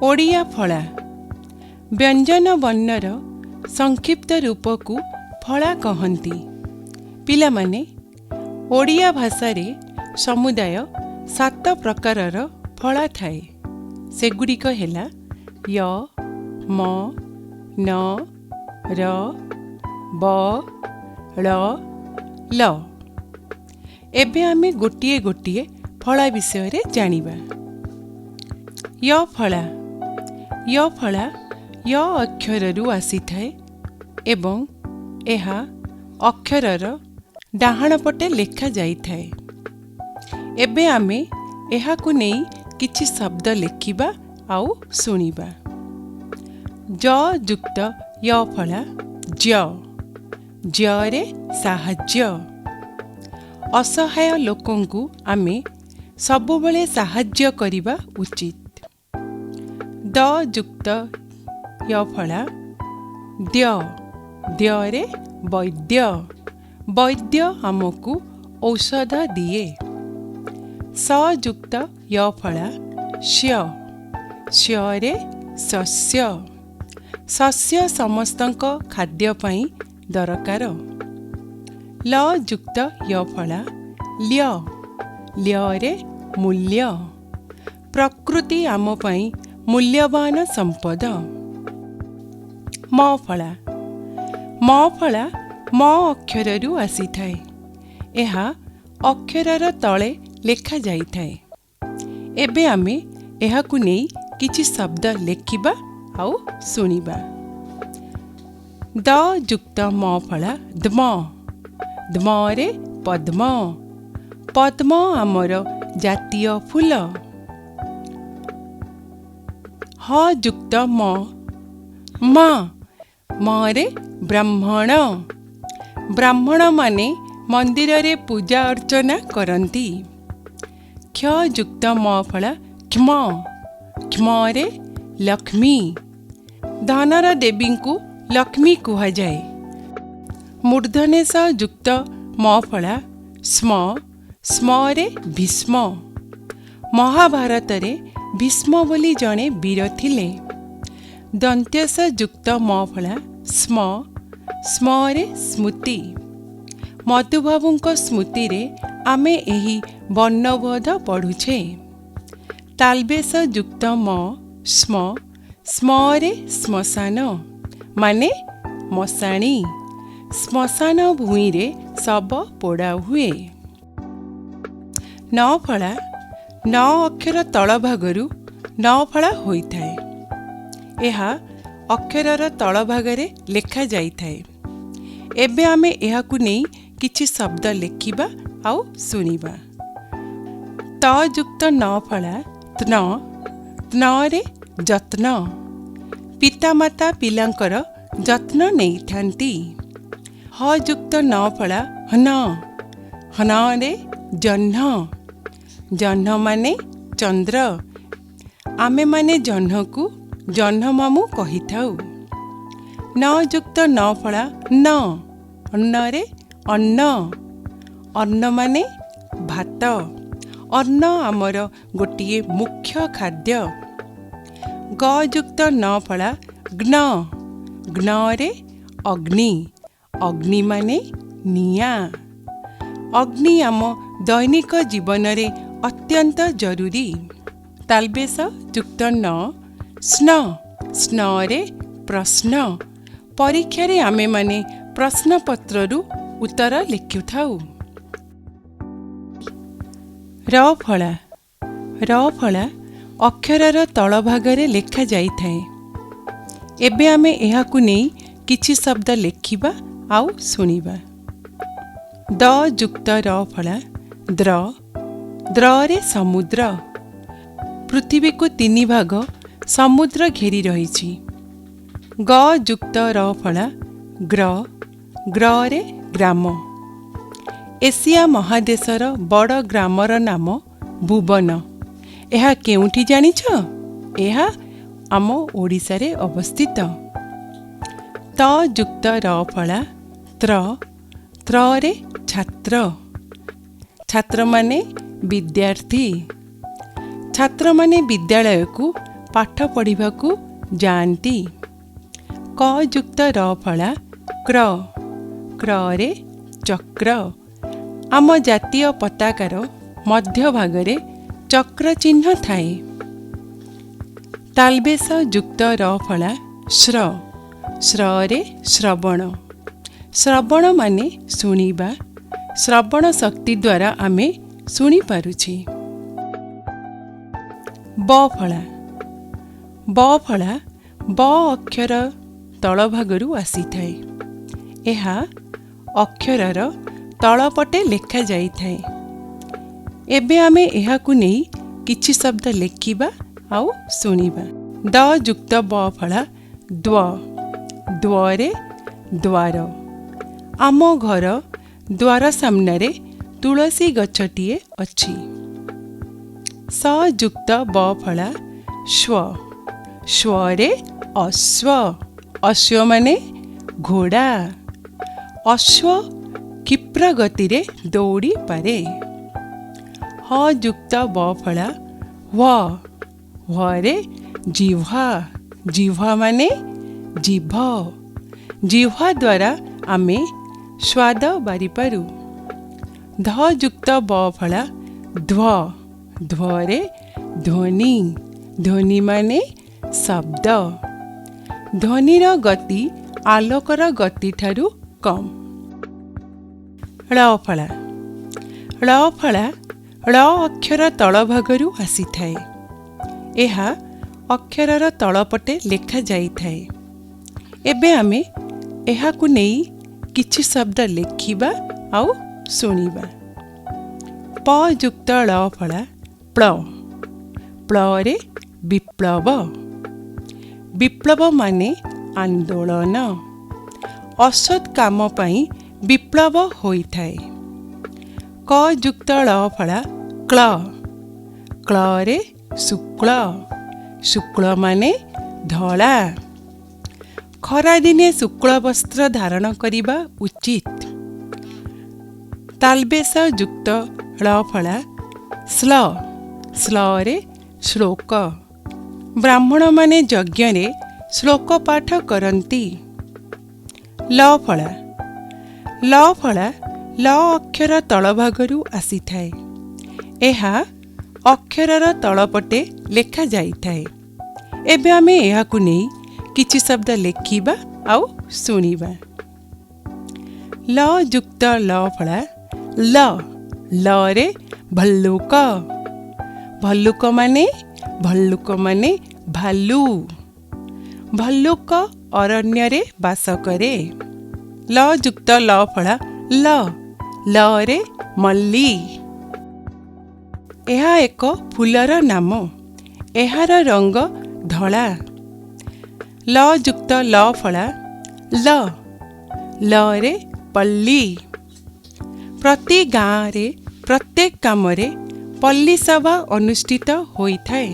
ଓଡ଼ିଆ ଫଳା। ବ୍ୟଞ୍ଜନ ବର୍ଣ୍ଣର ସଂକ୍ଷିପ୍ତ ରୂପକୁ ଫଳା କହନ୍ତି। ପିଲାମାନେ, ଓଡ଼ିଆ ଭାଷାରେ ସମୁଦାୟ ସାତ ପ୍ରକାରର ଫଳା ଥାଏ। ସେଗୁଡ଼ିକ ହେଲା ୟ, ମ, ନ, ର, ବ, ଳ, ଲ। ଏବେ ଆମେ ଗୋଟିଏ ଗୋଟିଏ ଫଳା ବିଷୟରେ ଜାଣିବା। ୟ ଫଳା। ୟ ଫଳା ୟ ଅକ୍ଷରରୁ ଆସିଥାଏ ଏବଂ ଏହା ଅକ୍ଷରର ଡାହାଣ ପଟେ ଲେଖାଯାଇଥାଏ। ଏବେ ଆମେ ଏହାକୁ ନେଇ କିଛି ଶବ୍ଦ ଲେଖିବା ଆଉ ଶୁଣିବା। ଜ ଯୁକ୍ତ ୟ ଫଳା ଜ୍ୟ। ଜ୍ୟରେ ସାହାଯ୍ୟ। ଅସହାୟ ଲୋକଙ୍କୁ ଆମେ ସବୁବେଳେ ସାହାଯ୍ୟ କରିବା ଉଚିତ। ଦ ଯୁକ୍ତ ୟ ଫଳା ଦ୍ୟ। ଦ୍ୟରେ ବୈଦ୍ୟ। ବୈଦ୍ୟ ଆମକୁ ଔଷଧ ଦିଏ। ସ ଯୁକ୍ତ ୟ ଫଳା ସ୍ୟ। ସ୍ୟରେ ଶସ୍ୟ। ଶସ୍ୟ ସମସ୍ତଙ୍କ ଖାଦ୍ୟ ପାଇଁ ଦରକାର। ଲ ଯୁକ୍ତ ୟ ଫଳା ଲ୍ୟ। ଲ୍ୟରେ ମୂଲ୍ୟ। ପ୍ରକୃତି ଆମ ପାଇଁ ମୂଲ୍ୟବାନ ସମ୍ପଦ। ମ ଫଳା। ମ ଫଳା ମ ଅକ୍ଷରରୁ ଆସିଥାଏ। ଏହା ଅକ୍ଷରର ତଳେ ଲେଖାଯାଇଥାଏ। ଏବେ ଆମେ ଏହାକୁ ନେଇ କିଛି ଶବ୍ଦ ଲେଖିବା ଆଉ ଶୁଣିବା। ଦ ଯୁକ୍ତ ମ ଫଳା ଦ୍ମ। ଦ୍ମରେ ପଦ୍ମ। ପଦ୍ମ ଆମର ଜାତୀୟ ଫୁଲ। ହ ଯୁକ୍ତ ମ ମ। ମରେ ବ୍ରାହ୍ମଣ। ବ୍ରାହ୍ମଣମାନେ ମନ୍ଦିରରେ ପୂଜା ଅର୍ଚ୍ଚନା କରନ୍ତି। କ୍ଷ ଯୁକ୍ତ ମ ଫଳା କ୍ଷ୍ମ। କ୍ଷ୍ମରେ ଲକ୍ଷ୍ମୀ। ଧନର ଦେବୀଙ୍କୁ ଲକ୍ଷ୍ମୀ କୁହାଯାଏ। ମୂର୍ଦ୍ଧନ୍ୟ ଯୁକ୍ତ ମ ଫଳା ସ୍ମ। ସ୍ମରେ ଭୀଷ୍ମ। ମହାଭାରତରେ ଭୀଷ୍ମ ବୋଲି ଜଣେ ବୀର ଥିଲେ। ଦନ୍ତ୍ୟସ ଯୁକ୍ତ ମ ଫଳା ସ୍ମ। ସ୍ମରେ ସ୍ମୃତି। ମଧୁବାବୁଙ୍କ ସ୍ମୃତିରେ ଆମେ ଏହି ବର୍ଣ୍ଣବୋଧ ପଢ଼ୁଛେ। ତାଲବେଶ ଯୁକ୍ତ ମ ସ୍ମ। ସ୍ମରେ ଶ୍ମଶାନ, ମାନେ ମଶାଣି। ଶ୍ମଶାନ ଭୂଇଁରେ ଶବ ପୋଡ଼ା ହୁଏ। ନ ଫଳା ନ ଅକ୍ଷର ତଳ ଭାଗରୁ ନ ଫଳା ହୋଇଥାଏ। ଏହା ଅକ୍ଷରର ତଳ ଭାଗରେ ଲେଖାଯାଇଥାଏ। ଏବେ ଆମେ ଏହାକୁ ନେଇ କିଛି ଶବ୍ଦ ଲେଖିବା ଆଉ ଶୁଣିବା। ତ ଯୁକ୍ତ ନ ଫଳା ତ୍ନ। ତ୍ନରେ ଯତ୍ନ। ପିତାମାତା ପିଲାଙ୍କର ଯତ୍ନ ନେଇଥାନ୍ତି। ହ ଯୁକ୍ତ ନ ଫଳା ହ୍ନ। ହ୍ନରେ ଜହ୍ନ। ଜହ୍ନ ମାନେ ଚନ୍ଦ୍ର। ଆମେମାନେ ଜହ୍ନକୁ ଜହ୍ନ ମାମୁଁ କହିଥାଉ। ନ ଯୁକ୍ତ ନ ଫଳା ନ। ନରେ ଅନ୍ନ। ଅନ୍ନ ମାନେ ଭାତ। ଅନ୍ନ ଆମର ଗୋଟିଏ ମୁଖ୍ୟ ଖାଦ୍ୟ। ଗ ଯୁକ୍ତ ନ ଫଳା ଗ୍ନ। ଗ୍ନରେ ଅଗ୍ନି। ଅଗ୍ନି ମାନେ ନିଆଁ। ଅଗ୍ନି ଆମ ଦୈନିକ ଜୀବନରେ ଅତ୍ୟନ୍ତ ଜରୁରୀ। ତାଲବେଶ ଯୁକ୍ତ ନ ସ୍ନ। ସ୍ନରେ ପ୍ରଶ୍ନ। ପରୀକ୍ଷାରେ ଆମେମାନେ ପ୍ରଶ୍ନପତ୍ରରୁ ଉତ୍ତର ଲେଖୁଥାଉ। ର ଫଳା। ର ଫଳା ଅକ୍ଷରର ତଳ ଭାଗରେ ଲେଖାଯାଇଥାଏ। ଏବେ ଆମେ ଏହାକୁ ନେଇ କିଛି ଶବ୍ଦ ଲେଖିବା ଆଉ ଶୁଣିବା। ଦ ଯୁକ୍ତ ର ଫଳା ଦ୍ର। ଦ୍ରରେ ସମୁଦ୍ର। ପୃଥିବୀକୁ ତିନି ଭାଗ ସମୁଦ୍ର ଘେରି ରହିଛି। ଗ ଯୁକ୍ତ ର ଫଳା ଗ୍ର। ଗ୍ରରେ ଗ୍ରାମ। ଏସିଆ ମହାଦେଶର ବଡ଼ ଗ୍ରାମର ନାମ ଭୁବନ। ଏହା କେଉଁଠି ଜାଣିଛ? ଏହା ଆମ ଓଡ଼ିଶାରେ ଅବସ୍ଥିତ। ତ ଯୁକ୍ତ ର ଫଳା ତ୍ର। ତ୍ରରେ ଛାତ୍ର। ଛାତ୍ରମାନେ ବିଦ୍ୟାର୍ଥୀ। ଛାତ୍ରମାନେ ବିଦ୍ୟାଳୟକୁ ପାଠ ପଢ଼ିବାକୁ ଯାଆନ୍ତି। କ ଯୁକ୍ତ ର ଫଳା କ୍ର, କ୍ରରେ ଚକ୍ର। ଆମ ଜାତୀୟ ପତାକାର ମଧ୍ୟଭାଗରେ ଚକ୍ର ଚିହ୍ନ ଥାଏ। ତାଲବେଶ ଯୁକ୍ତ ର ଫଳା ଶ୍ର, ଶ୍ରରେ ଶ୍ରବଣ। ଶ୍ରବଣ ମାନେ ଶୁଣିବା। ଶ୍ରବଣ ଶକ୍ତି ଦ୍ୱାରା ଆମେ ଶୁଣିପାରୁଛେ। ବ ଫଳା, ବ ଫଳା ବ ଅକ୍ଷର ତଳଭାଗରୁ ଆସିଥାଏ। ଏହା ଅକ୍ଷରର ତଳପଟେ ଲେଖାଯାଇଥାଏ। ଏବେ ଆମେ ଏହାକୁ ନେଇ କିଛି ଶବ୍ଦ ଲେଖିବା ଆଉ ଶୁଣିବା। ଦ ଯୁକ୍ତ ବ ଫଳା ଦ୍ୱ, ଦ୍ୱରେ ଦ୍ୱାର। ଆମ ଘର ଦ୍ୱାର ସାମ୍ନାରେ ତୁଳସୀ ଗଛଟିଏ ଅଛି। ସ ଯୁକ୍ତ ବ ଫଳା ସ୍ୱ, ସ୍ୱରେ ଅଶ୍ୱ। ଅଶ୍ୱ ମାନେ ଘୋଡ଼ା। ଅଶ୍ୱ କ୍ଷିପ୍ର ଗତିରେ ଦୌଡ଼ିପାରେ। ହ ଯୁକ୍ତ ବ ଫଳା ହ୍ୱ, ହ୍ୱରେ ଜିହ୍ୱା। ଜିହ୍ୱା ମାନେ ଜିଭ। ଜିହ୍ୱା ଦ୍ୱାରା ଆମେ ସ୍ୱାଦ ବାରିପାରୁ। ଧ ଯୁକ୍ତ ବ ଫଳା ଧ୍ୱ, ଧ୍ୱରେ ଧ୍ୱନି। ଧ୍ୱନି ମାନେ ଶବ୍ଦ। ଧ୍ୱନିର ଗତି ଆଲୋକର ଗତିଠାରୁ କମ୍। ଳ ଫଳା, ଳ ଫଳା ଳ ଅକ୍ଷର ତଳଭାଗରୁ ଆସିଥାଏ। ଏହା ଅକ୍ଷରର ତଳପଟେ ଲେଖାଯାଇଥାଏ। ଏବେ ଆମେ ଏହାକୁ ନେଇ କିଛି ଶବ୍ଦ ଲେଖିବା ଆଉ ଶୁଣିବା। ପ ଯୁକ୍ତ ଳ ଫଳା ପ୍ଳ, ପ୍ଳରେ ବିପ୍ଳବ। ବିପ୍ଳବ ମାନେ ଆନ୍ଦୋଳନ। ଅସତ୍ କାମ ପାଇଁ ବିପ୍ଳବ ହୋଇଥାଏ। କ ଯୁକ୍ତ ଳ ଫଳା କ୍ଳ, କ୍ଳରେ ଶୁକ୍ଳ। ଶୁକ୍ଳ ମାନେ ଧଳା। ଖରାଦିନେ ଶୁକ୍ଳ ବସ୍ତ୍ର ଧାରଣ କରିବା ଉଚିତ। ତାଲବେଶ ଯୁକ୍ତ ଳ ଫଳା ସ୍ଲ, ସ୍ଲରେ ଶ୍ଲୋକ। ବ୍ରାହ୍ମଣମାନେ ଯଜ୍ଞରେ ଶ୍ଲୋକ ପାଠ କରନ୍ତି। ଲ ଫଳା, ଲ ଫଳା ଲ ଅକ୍ଷର ତଳଭାଗରୁ ଆସିଥାଏ। ଏହା ଅକ୍ଷରର ତଳପଟେ ଲେଖାଯାଇଥାଏ। ଏବେ ଆମେ ଏହାକୁ ନେଇ କିଛି ଶବ୍ଦ ଲେଖିବା ଆଉ ଶୁଣିବା। ଲ ଯୁକ୍ତ ଲ ଫଳା ଲ, ଲରେ ଭଲ୍ଲୁକ। ଭଲ୍ଲୁକ ମାନେ, ଭଲ୍ଲୁକ ମାନେ ଭାଲୁ। ଭଲ୍ଲୁକ ଅରଣ୍ୟରେ ବାସ କରେ। ଲ ଯୁକ୍ତ ଲ ଫଳା ଲ, ଲରେ ମଲ୍ଲି। ଏହା ଏକ ଫୁଲର ନାମ। ଏହାର ରଙ୍ଗ ଧଳା। ଲ ଯୁକ୍ତ ଲ ଫଳା ଲ, ଲରେ ପଲ୍ଲୀ। ପ୍ରତି ଗାଁରେ ପ୍ରତ୍ୟେକ କାମରେ ପଲ୍ଲୀ ସଭା ଅନୁଷ୍ଠିତ ହୋଇଥାଏ।